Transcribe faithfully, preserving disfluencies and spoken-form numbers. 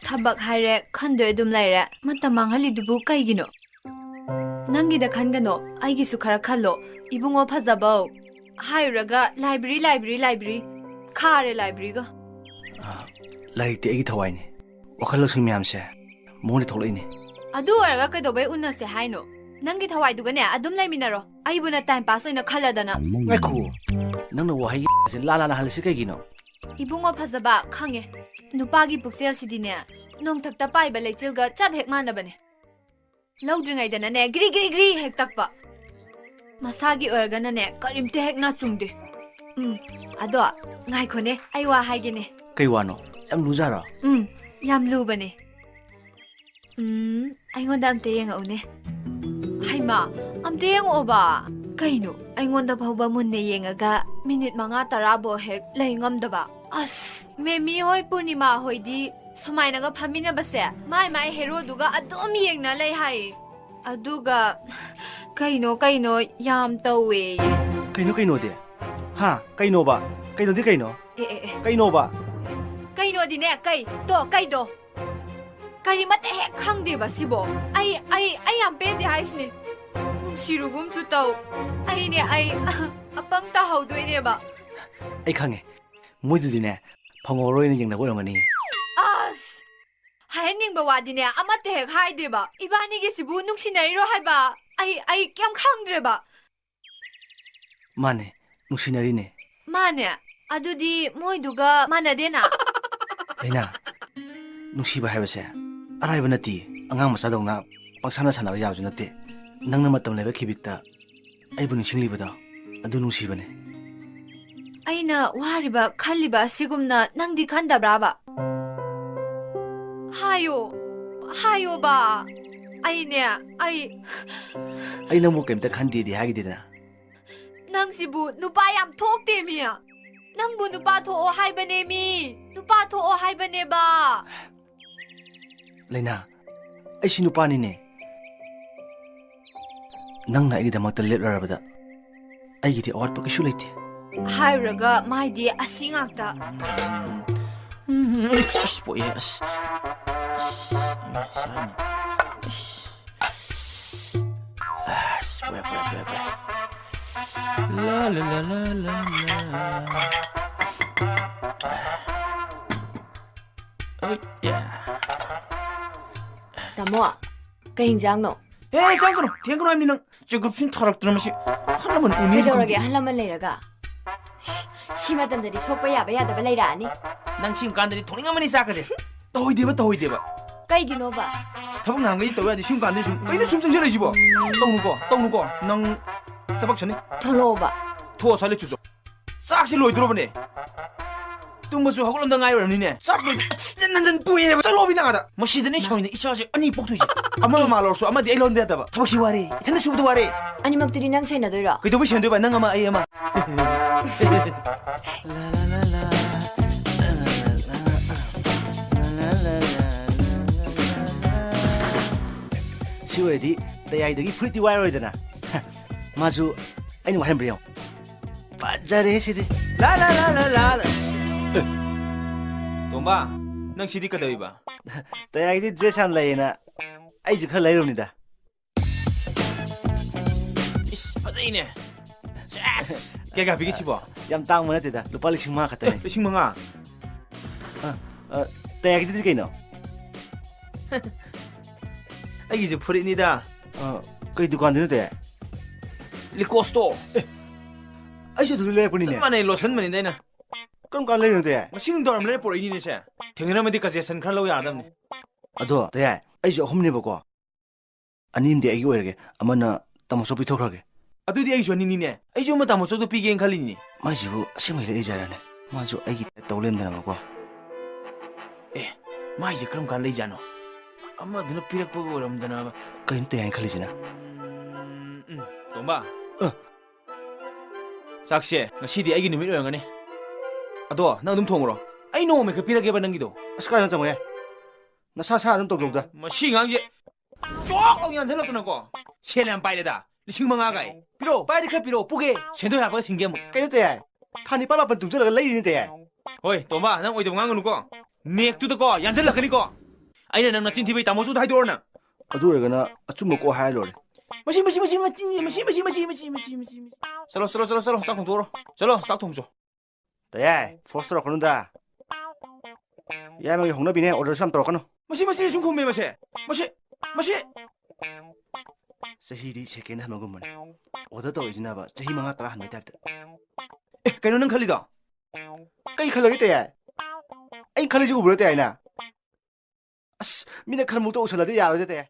ꯊꯕꯛ ꯍꯥꯏꯔꯦ ꯈꯟꯗꯣꯏ ꯑꯗꯨꯝ ꯂꯩꯔꯦ꯫ ꯃꯇꯝ ꯃꯥꯡꯍꯜꯂꯤꯗꯨꯕꯨ ꯀꯩꯒꯤꯅꯣ? ꯅꯪꯒꯤꯗ ꯈꯟꯒꯅꯣ, ꯑꯩꯒꯤꯁꯨ ꯈꯔ ꯈꯜꯂꯣ꯫ ꯏꯕꯨꯡꯉꯣ ꯐꯖꯕꯧ ꯍꯥꯏꯔꯨꯔꯒ library, library, library꯫ ꯈꯥꯔꯦ libraryꯒ꯫ ꯑ, ꯂꯥꯏꯔꯤꯛꯇꯤ ꯑꯩꯒꯤ ꯊꯋꯥꯏꯅꯤ꯫ ꯋꯥꯈꯜ ꯂꯧꯁꯤꯡ ꯃꯌꯥꯝꯁꯦ ꯃꯉꯣꯟꯗ ꯊꯣꯛꯂꯛꯏꯅꯤ꯫ ꯑꯗꯨ ꯑꯣꯏꯔꯒ ꯀꯩꯗꯧꯕꯩ ꯎꯟꯅꯁꯦ ꯍꯥꯏꯅꯣ? ꯅꯪꯒꯤ ꯊꯋꯥꯏꯗꯨꯒꯅꯦ ꯑꯗꯨꯝ ꯂꯩꯃꯤꯟꯅꯔꯣ꯫ ꯑꯩꯕꯨꯅ time pass ꯑꯣꯏꯅ ꯈꯜꯂꯗꯅ꯫ ꯉꯥꯏꯈꯨ, ꯅꯪꯅ ꯋꯥꯍꯩ ꯁꯦ ꯂꯥ ꯂꯥꯅ ꯍꯜꯂꯤꯁꯤ ꯀꯩꯒꯤꯅꯣ? ꯏꯕꯨꯡꯉꯣ ꯐꯖꯕ, ꯈꯪꯉꯦ꯫ ꯅꯨꯄꯥꯒꯤ ꯄꯨꯛꯆꯦꯜꯁꯤꯗꯤꯅꯦ, ꯅꯣꯡꯊꯛꯇ ꯄꯥꯏꯕ ꯂꯩꯆꯤꯜꯒ ꯆꯞ ꯍꯦꯛ ꯃꯥꯟꯅꯕꯅꯦ꯫ ꯂꯧꯗ꯭ꯔꯤꯉꯩꯗꯅꯅꯦ, ꯒ꯭ꯔꯤ ꯒ꯭ꯔꯤ ꯒ꯭ꯔꯤ ꯍꯦꯛ ꯇꯛꯄ꯫ ꯃꯁꯥꯒꯤ ꯑꯣꯏꯔꯒꯅꯅꯦ, ꯀꯔꯤꯝꯇ ꯍꯦꯛ ꯅꯥꯆꯨꯡꯗꯦ꯫ ꯎꯝ, ꯑꯗꯣ, ꯉꯥꯏꯈꯣꯅꯦ, ꯑꯩ ꯋꯥ ꯍꯥꯏꯒꯦꯅꯦ꯫ ꯀꯩ ꯋꯥꯅꯣ? ꯌꯥꯝ ꯂꯨꯖꯥꯔꯣ? ꯎꯝ, ꯌꯥꯝ ꯂꯨꯕꯅꯦ꯫ ꯎꯝ, ꯑꯩꯉꯣꯟꯗ ꯑꯝꯇ ꯌꯦꯡꯉꯛꯎꯅꯦ꯫ ꯍꯩꯃꯥ, ꯑꯝꯇ ꯌꯦꯡꯉꯛꯑꯣꯕ꯫ ꯀꯩꯅꯣ, ꯑꯩꯉꯣꯟꯗ ꯐꯥꯎꯕ ꯃꯨꯟꯅ ꯌꯦꯡꯉꯒ ꯃꯤꯅꯤꯠ ꯃꯉꯥ ꯇꯔꯥꯕꯣ ꯍꯦꯛ ꯂꯩ ꯉꯝꯗꯕ? ꯑꯁ, ꯃꯦꯃꯤ ꯍꯣꯏ, ꯄꯨꯔꯅꯤꯃꯥ ꯍꯣꯏꯗꯤ ꯁꯨꯃꯥꯏꯅꯒ ꯐꯝꯃꯤꯟꯅꯕꯁꯦ ꯃꯥꯏ ꯃꯥꯏ ꯍꯦꯔꯣꯗꯨꯒ ꯑꯗꯨꯝ ꯌꯦꯡꯅ ꯂꯩ ꯍꯥꯏꯌꯦ꯫ ꯑꯗꯨꯒ ꯀꯩꯅꯣ ꯀꯩꯅꯣ ꯌꯥꯝ ꯇꯧꯋꯦꯌꯦ꯫ ꯀꯩꯅꯣ ꯀꯩꯅꯣꯗꯤ? ꯍꯥ? ꯀꯩꯅꯣꯕ? ꯀꯩꯅꯣꯗꯤ ꯀꯩꯅꯣ? ꯑꯦ, ꯑꯦ, ꯑꯦ꯫ ꯀꯩꯅꯣꯕ? ꯀꯩꯅꯣꯗꯤꯅꯦ, ꯀꯩ? ꯇꯣ, ꯀꯩꯗꯣ? ꯀꯔꯤꯃꯠꯇ ꯍꯦꯛ ꯈꯪꯗꯦꯕ ꯁꯤꯕꯣ꯫ ꯑꯩ, ꯑꯩ, ꯑꯩ ꯌꯥꯝ ꯄꯦꯟꯗꯦ ꯍꯥꯏꯁꯤꯅꯤ꯫ ꯅꯨꯡꯁꯤꯔꯨꯒꯨꯝꯁꯨ ꯇꯧ꯫ ꯑꯩꯅꯦ, ꯑꯩ ꯑꯄꯪ ꯇꯥꯍꯧꯗꯣꯏꯅꯦꯕ꯫ ꯑꯩ ꯈꯪꯉꯦ꯫ ꯃꯣꯏꯗꯨꯗꯤꯅꯦ, ꯐꯪꯍꯧꯔꯣꯏꯅ ꯌꯦꯡꯅꯕ ꯑꯣꯏꯔꯝꯒꯅꯤ꯫ ꯑꯁ! ꯍꯥꯏꯍꯟꯅꯤꯡꯕ ꯋꯥꯗꯤꯅꯦ, ꯑꯃꯠꯇ ꯍꯦꯛ ꯍꯥꯏꯗꯦꯕ꯫ ꯏꯕꯥꯅꯤꯒꯤꯁꯤꯕꯨ ꯅꯨꯡꯁꯤꯅꯔꯤꯔꯣ ꯍꯥꯏꯕ? ꯑꯩ, ꯑꯩ ꯀꯩꯝ ꯈꯪꯗ꯭ꯔꯦꯕ꯫ ꯃꯥꯅꯦ, ꯅꯨꯡꯁꯤꯅꯔꯤꯅꯦ꯫ ꯃꯥꯅꯦ? ꯑꯗꯨꯗꯤ ꯃꯣꯏꯗꯨꯒ ꯃꯥꯟꯅꯗꯦꯅ? ꯂꯩꯅꯥ, ꯅꯨꯡꯁꯤꯕ ꯍꯥꯏꯕꯁꯦ ꯑꯔꯥꯏꯕ ꯅꯠꯇꯦ꯫ ꯑꯉꯥꯡ ꯃꯆꯥꯗꯧꯅ ꯄꯪꯁꯥꯟꯅ ꯁꯥꯟꯅꯕ ꯌꯥꯕꯁꯨ ꯅꯠꯇꯦ꯫ ꯅꯪꯅ ꯃꯇꯝ ꯂꯩꯕ ꯈꯤꯕꯤꯛꯇ ꯑꯩꯕꯨ ꯅꯤꯡꯁꯤꯡꯂꯤꯕꯗꯣ, ꯑꯗꯨ ꯅꯨꯡꯁꯤꯕꯅꯦ꯫ ꯑꯩꯅ ꯋꯥꯔꯤꯕ, ꯈꯜꯂꯤꯕ ꯑꯁꯤꯒꯨꯝꯅ ꯅꯪꯗꯤ ꯈꯟꯗꯕ꯭ꯔꯥꯕ? ꯍꯥꯏꯌꯣ, ꯍꯥꯏꯌꯣꯕ꯫ ꯑꯩꯅꯦ, ꯑꯩ ꯑꯩ ꯅꯪꯕꯨ ꯀꯩꯝꯇ ꯈꯟꯗꯦꯗꯤ ꯍꯥꯏꯈꯤꯗꯦꯗꯅ꯫ ꯅꯪꯁꯤꯕꯨ ꯅꯨꯄꯥ ꯌꯥꯝ ꯊꯣꯛꯇꯦ ꯃꯤ꯫ ꯅꯪꯕꯨ ꯅꯨꯄꯥ ꯊꯣꯛꯑꯣ ꯍꯥꯏꯕꯅꯦ ꯃꯤ꯫ ꯅꯨꯄꯥ ꯊꯣꯛꯑꯣ ꯍꯥꯏꯕꯅꯦꯕ꯫ ꯂꯩꯅꯥ, ꯑꯩꯁꯤ ꯅꯨꯄꯥꯅꯤꯅꯦ꯫ ꯅꯪꯅ ꯑꯩꯒꯤꯗꯃꯛꯇ ꯂꯦꯞꯂꯔꯕꯗ ꯑꯩꯒꯤꯗꯤ ꯑꯋꯥꯠꯄ ꯀꯩꯁꯨ ꯂꯩꯇꯦ꯫ ꯍꯥꯏꯔꯨꯔꯒ ꯃꯥꯏꯗꯤ ꯑꯁꯤ ꯉꯥꯛꯇ꯫ ꯎꯝ, ꯑꯁ, ꯄꯣꯛꯑꯦ, ꯑꯁ꯫ ꯁꯥꯏꯅꯦ꯫ ꯏꯁ꯫ ꯑꯁ, ꯄꯨꯔꯦ, ꯄꯨꯔꯦ, ꯄꯨꯔꯦ, ꯄꯨꯔꯦ꯫ ꯂꯥ, ꯂꯥ, ꯂꯥ, ꯂꯥ, ꯂꯥ, ꯂꯥ꯫ ꯑꯩ, ꯌꯥ꯫ ꯇꯥꯃꯣ, ꯀꯩ ꯍꯤꯟꯖꯥꯡꯅꯣ? ꯑꯦ, ꯆꯪꯒꯅꯨ, ꯊꯦꯡꯒꯅꯨ ꯍꯥꯏꯕꯅꯤ ꯅꯪ꯫ ꯆꯦ ꯒ꯭ꯔꯨꯞꯁꯤꯅ ꯊꯥꯔꯛꯇꯅ ꯃꯁꯤ ꯑꯍꯜ ꯂꯃꯟ ꯎꯅꯤꯁꯨ ꯀꯩꯗꯧꯔꯒꯦ, ꯈꯪꯗꯦ꯫ ꯑꯍꯜ ꯂꯃꯟ ꯂꯩꯔꯒ? ꯁꯤ ꯃꯇꯝꯗꯗꯤ ꯁꯣꯛꯄ ꯌꯥꯕ ꯌꯥꯗꯕ ꯂꯩꯔꯛꯑꯅꯤ꯫ ꯅꯪ ꯁꯤ ꯀꯥꯟꯗꯗꯤ ꯊꯣꯡꯅꯤꯡꯉꯝꯃꯅꯤ ꯆꯥꯛꯀꯁꯦ꯫ ꯇꯧꯍꯣꯏꯗꯦꯕ, ꯇꯧꯍꯣꯏꯗꯦꯕ꯫ ꯀꯩꯒꯤꯅꯣꯕ? ꯊꯕꯛ ꯅꯍꯥꯟꯈꯩꯗꯤ ꯇꯧ ꯌꯥꯗꯦ, ꯁꯤ ꯀꯥꯟꯗꯗꯤ ꯁꯨꯝ, ꯀꯩꯅꯣ ꯁꯨꯝ ꯆꯪꯁꯤꯜꯂꯛꯏꯁꯤꯕꯣ? ꯇꯧꯅꯨꯀꯣ, ꯇꯧꯅꯨꯀꯣ, ꯅꯪ ꯊꯕꯛ ꯁꯅꯤ꯫ ꯊꯣꯛꯂꯛꯑꯣꯕ꯫ ꯊꯣꯛꯑꯣ, ꯁ꯭ꯋꯥꯏ ꯂꯩ ꯆꯨꯆꯣ꯫ ꯆꯥꯛꯁꯦ ꯂꯣꯏꯗꯣꯔꯕꯅꯦ꯫ ꯇꯨꯝꯕꯁꯨ ꯍꯧꯒꯠꯂꯝꯗ ꯉꯥꯏꯔꯤ ꯑꯣꯏꯔꯝꯅꯤꯅꯦ꯫ ꯆꯥꯛ ꯂꯣꯏ-, ꯍꯟꯖꯟ ꯍꯟꯖꯟ ꯄꯨꯏꯌꯦꯕ꯫ ꯆꯠꯂꯣꯕꯤ ꯅꯪ ꯑꯥꯗ꯫ ꯃꯁꯤꯗꯅꯦ ꯁꯥꯎꯔꯤꯅꯦ, ꯏꯆꯥꯁꯦ ꯑꯅꯤ ꯄꯣꯛꯊꯣꯏꯁꯦ꯫ ꯑꯃ ꯑꯃ ꯂꯧꯔꯁꯨ ꯑꯃꯗꯤ ꯑꯩ ꯂꯣꯟꯕ ꯌꯥꯗꯕ꯫ ꯊꯕꯛꯁꯤ ꯋꯥꯔꯦ, ꯏꯊꯟꯗ ꯁꯨꯕꯗ ꯋꯥꯔꯦ꯫ ꯑꯅꯤꯃꯛꯇꯨꯗꯤ ꯅꯪ ꯁꯦꯟꯅꯗꯣꯏꯔꯣ? ꯀꯩꯗꯧꯕꯩ ꯁꯦꯟꯅꯗꯣꯏꯕ? ꯅꯪ ꯑꯃ, ꯑꯩ ꯑꯃ꯫ ꯁꯤ ꯑꯣꯏꯔꯗꯤ ꯇꯌꯥꯏꯗꯒꯤ ꯐꯨꯔꯤꯠꯇꯤ ꯋꯥꯏꯔꯣꯏꯗꯅ꯫ ꯃꯥꯁꯨ ꯑꯩꯅ ꯋꯥꯏꯍꯟꯕ꯭ꯔꯥ ꯌꯦꯡꯉꯣ꯫ ꯐꯖꯔꯦ ꯁꯤꯗꯤ꯫ ꯂꯥ, ꯂꯥ, ꯂꯥ, ꯂꯥ, ꯂꯥ, ꯂꯥ꯫ ꯑꯦ, ꯇꯣꯝꯕ, ꯅꯪ ꯁꯤꯗꯤ ꯀꯩꯗꯧꯔꯤꯕ? ꯇꯌꯥꯏꯒꯤꯗꯤ ꯗ꯭ꯔꯦꯁ ꯌꯥꯝ ꯂꯩꯌꯦꯅ ꯑꯩꯁꯨ ꯈꯔ ꯂꯩꯔꯨꯕꯅꯤꯗ꯫ ꯏꯁ, ꯐꯖꯩꯅꯦ꯫ ꯁꯦꯁ! ꯀꯌꯥ ꯀꯌꯥ ꯄꯤꯒꯦ ꯁꯤꯕꯣ? ꯌꯥꯝ ꯇꯥꯡꯕ ꯅꯠꯇꯦꯗ, ꯂꯨꯄꯥ ꯂꯤꯁꯤꯡ ꯃꯉꯥ ꯈꯛꯇꯅꯦ꯫ ꯂꯤꯁꯤꯡ ꯃꯉꯥ? ꯑ, ꯑ, ꯇꯌꯥꯏꯒꯤꯗꯨꯗꯤ ꯀꯩꯅꯣ? ꯑꯩꯒꯤꯁꯦ ꯐꯨꯔꯤꯠꯅꯤꯗ꯫ ꯑ, ꯀꯩ ꯗꯨꯀꯥꯟꯗꯩꯅꯣ ꯇꯌꯥꯏ? ꯂꯤꯀꯣꯁꯇꯣ꯫ ꯑꯦ, ꯑꯩꯁꯨ ꯑꯗꯨꯗ ꯂꯩꯔꯛꯄꯅꯤꯅꯦ꯫ ꯆꯞ ꯃꯥꯟꯅꯩ, ꯂꯣꯁꯟꯕꯅꯤꯗ ꯑꯩꯅ꯫ ꯀꯔꯝ ꯀꯥꯟ ꯂꯩꯔꯤꯅꯣ ꯇꯌꯥꯏ? ꯉꯁꯤ ꯅꯨꯡꯗꯥꯡꯋꯥꯏꯔꯝ ꯂꯩꯔ ꯄꯨꯔꯛꯏꯅꯤꯅꯦ ꯁꯦ꯫ ꯊꯦꯡꯅꯔꯝꯃꯗꯤ concession ꯈꯔ ꯂꯧ ꯌꯥꯒꯗꯕꯅꯤ꯫ ꯑꯗꯣ ꯇꯌꯥꯏ, ꯑꯩꯁꯨ ꯑꯍꯨꯝꯅꯦꯕꯀꯣ꯫ ꯑꯅꯤ ꯑꯃꯗꯤ ꯑꯩꯒꯤ ꯑꯣꯏꯔꯒꯦ, ꯑꯃꯅ ꯇꯥꯃꯣꯆꯧ ꯄꯤꯊꯣꯛꯈ꯭ꯔꯒꯦ꯫ ꯑꯗꯨꯗꯤ ꯑꯩꯁꯨ ꯑꯅꯤꯅꯤꯅꯦ꯫ ꯑꯩꯁꯨ ꯑꯃ ꯇꯥꯃꯣꯆꯧꯗ ꯄꯤꯒꯦꯅ ꯈꯜꯂꯤꯅꯤꯅꯦ꯫ ꯃꯥꯏꯁꯤꯕꯨ ꯑꯁꯦꯡꯕꯩ ꯂꯩꯖꯥꯔꯅꯦ? ꯃꯥꯁꯨ ꯑꯩꯒꯤ type ꯇꯧ ꯂꯩꯔꯝꯗꯅꯕꯀꯣ꯫ ꯑꯦ, ꯃꯥꯏꯁꯦ ꯀꯔꯝ ꯀꯥꯟ ꯂꯩꯖꯥꯠꯅꯣ? ꯑꯃꯗꯨꯅ ꯄꯤꯔꯛꯄꯒ ꯑꯣꯏꯔꯝꯗꯅꯕ꯫ ꯀꯩꯅꯣ ꯇꯌꯥꯏꯅ ꯈꯜꯂꯤꯁꯤꯅ? ꯎꯝ, ꯎꯝ, ꯇꯣꯝꯕ꯫ ꯑ꯫ ꯆꯥꯛꯁꯦ ꯉꯁꯤꯗꯤ ꯑꯩꯒꯤ ꯅꯨꯃꯤꯠ ꯑꯣꯏꯔꯝꯒꯅꯤ꯫ ꯑꯗꯣ ꯅꯪ ꯑꯗꯨꯝ ꯊꯣꯡꯉꯨꯔꯣ꯫ ꯑꯩ ꯅꯣꯡꯃ ꯃꯦꯀꯞ ꯄꯤꯔꯒꯦꯕ ꯅꯪꯒꯤꯗꯣ꯫ ꯑꯁ, ꯀꯥꯏꯗꯅꯣ ꯇꯥꯃꯣ ꯌꯥꯏ? ꯅꯁꯥ ꯁꯥ ꯑꯗꯨꯝ ꯇꯧꯖꯧꯗ꯫ ꯃꯁꯤ ꯑꯉꯥꯡꯁꯦ ꯆꯣꯛ ꯂꯥꯎ ꯌꯥꯟꯁꯤꯜꯂꯛꯇꯅꯀꯣ꯫ ꯁꯦꯜ ꯌꯥꯝ ꯄꯥꯏꯔꯦꯗ꯫ ꯂꯤꯁꯤꯡ ꯃꯉꯥ ꯀꯥꯏ꯫ ꯄꯤꯔꯛꯑꯣ꯫ ꯄꯥꯏꯔꯗꯤ ꯈꯔ ꯄꯤꯔꯛꯑꯣ꯫ ꯄꯨꯒꯦ꯫ ꯁꯦꯟꯗꯣꯏ ꯍꯥꯞꯄꯒ ꯁꯤꯡꯒꯦ ꯑꯃꯨꯛ꯫ ꯀꯩꯅꯣ ꯇꯌꯥꯏ? ꯊꯥ ꯅꯤꯄꯥꯟ ꯃꯥꯄꯟ ꯇꯨꯡꯁꯤꯜꯂꯒ ꯂꯩꯔꯤꯅꯦ ꯇꯌꯥꯏ꯫ ꯍꯣꯏ, ꯇꯣꯝꯕ, ꯅꯪ ꯑꯣꯏꯗꯕ ꯉꯥꯡꯒꯅꯨꯀꯣ꯫ ꯅꯦꯛꯇꯨꯗꯀꯣ ꯌꯥꯟꯁꯤꯜꯂꯛꯀꯅꯤꯀꯣ꯫ ꯑꯩꯅ ꯅꯪ ꯅꯆꯤꯟ ꯊꯤꯕꯩ ꯇꯥꯃꯣꯁꯨ ꯍꯥꯏꯗꯣꯛꯑꯣꯔ ꯅꯪ? ꯑꯗꯨ ꯑꯣꯏꯔꯒꯅ ꯑꯆꯨꯝꯕ ꯀꯣꯛ ꯍꯥꯏꯔ ꯂꯣꯏꯔꯦ꯫ ꯃꯁꯤ, ꯃꯁꯤ, ꯃꯁꯤ, ꯃꯁꯤ, ꯃꯁꯤ, ꯃꯁꯤ, ꯃꯁꯤ, ꯃꯁꯤ, ꯃꯁꯤ, ꯃꯁꯤ꯫ ꯆꯠꯂꯣ, ꯆꯠꯂꯣ, ꯆꯠꯂꯣ, ꯆꯠꯂꯣ, ꯆꯥꯛ ꯊꯣꯡꯗꯣꯛꯑꯣꯔꯣ꯫ ꯆꯠꯂꯣ, ꯆꯥꯛ ꯊꯣꯡꯆꯣ꯫ ꯇꯌꯥꯏ, force ꯇꯧꯔꯛꯀꯅꯨꯗ꯫ ꯌꯥꯏꯃꯒꯤ ꯍꯧꯅꯕꯤꯅꯦ, orderꯁꯨ ꯌꯥꯝ ꯇꯧꯔꯛꯀꯅꯨ꯫ ꯃꯁꯤ, ꯃꯁꯤ ꯁꯨꯝ ꯈꯨꯝꯃꯦ ꯃꯁꯦ꯫ ꯃꯁꯤ, ꯃꯁꯤ꯫ ꯆꯍꯤꯗꯤ second ꯍꯟꯕꯒꯨꯝꯕꯅꯦ꯫ Order ꯇꯧꯔꯛꯏꯁꯤꯅꯕ ꯆꯍꯤ ꯃꯉꯥ ꯇꯔꯥ ꯍꯟꯕꯩ typeꯇ꯫ ꯑꯦ, ꯀꯩꯅꯣ ꯅꯪ ꯈꯜꯂꯤꯗꯣ? ꯀꯩ ꯈꯜꯂꯒꯦ ꯇꯌꯥꯏ? ꯑꯩ ꯈꯜꯂꯤꯁꯤ ꯎꯕ꯭ꯔꯣ ꯇꯌꯥꯏꯅ? ꯑꯁ, ꯃꯤꯅ ꯈꯟꯃꯨꯛꯇ ꯎꯁꯜꯂꯗꯤ ꯌꯥꯔꯣꯏꯗ ꯇꯌꯥꯏ꯫